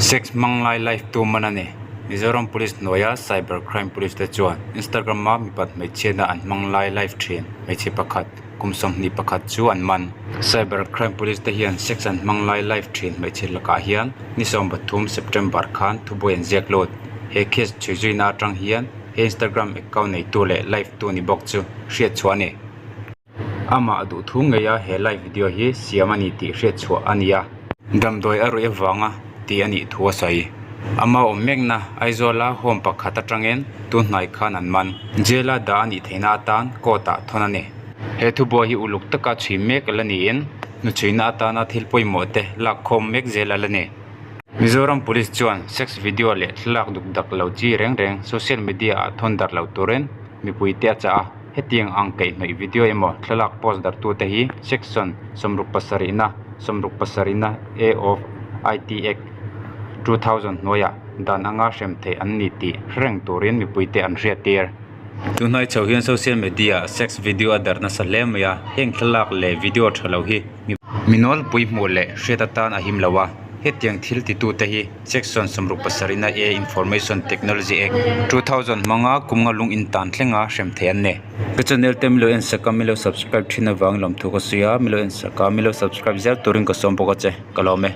Sex hmang lai live tu man a ni. Mizoram Police hnuaia Cyber Crime Police te chuan Instagram a mipat hmeichhiatna an hmang lai live thin hmeichhe pakhat kum 21 chu an man. Cyber Crime Police te hian sex an hmang lai live thin hmeichhe lakah hian ni 13 September khan thubuai an ziak lut. He case chhui zuina atang hian he Instagram account neitu leh live tu ni bawk chu hriat chhuah a ni. Amah duh thu ngei a he live video hi siam a ni tih hriat chhuah a ni a. Damdawi a ruih avanga tih a nih thu a sawi. Ama awm mekna Aizawla home pakhat atangin tun hnai khan an man. Jail a dah a nih theihna atan court ah thawn a ni. He thubuai hi uluk taka chhui mek ala niin hnuchhuina atana thil pawimawh te lak khawm mek zel ala ni. Mizoram Police chuan sex video leh thlalak duk dak lo chi reng reng social media ah thawn darh lo turin mipuite a chah a. Hetiang ang kaihhnawih video emaw thlalak post darhtute hi Section 67 na 67 na A of IT Act 2000 hnuaiah dan anga hrem theih an ni tih hre reng turin mipuite an hriattir. Tunhnai chho hian social media ah sex video a darh nasa hle mai a, heng thlalak leh video tha lo hi mi nawlpui hmuh leh hriat atan a him lo a, hetiang thil titute hi Section 67 na A Information Technology Act, 2000 hmanga kum nga lung intan thlenga hrem theih an ni. Ka channel te milo en sak a milo subscribe thin avang lawmthu ka sawi a, milo en sak a milo subscribe zel turin ka sawm bawk a che, ka lawm e.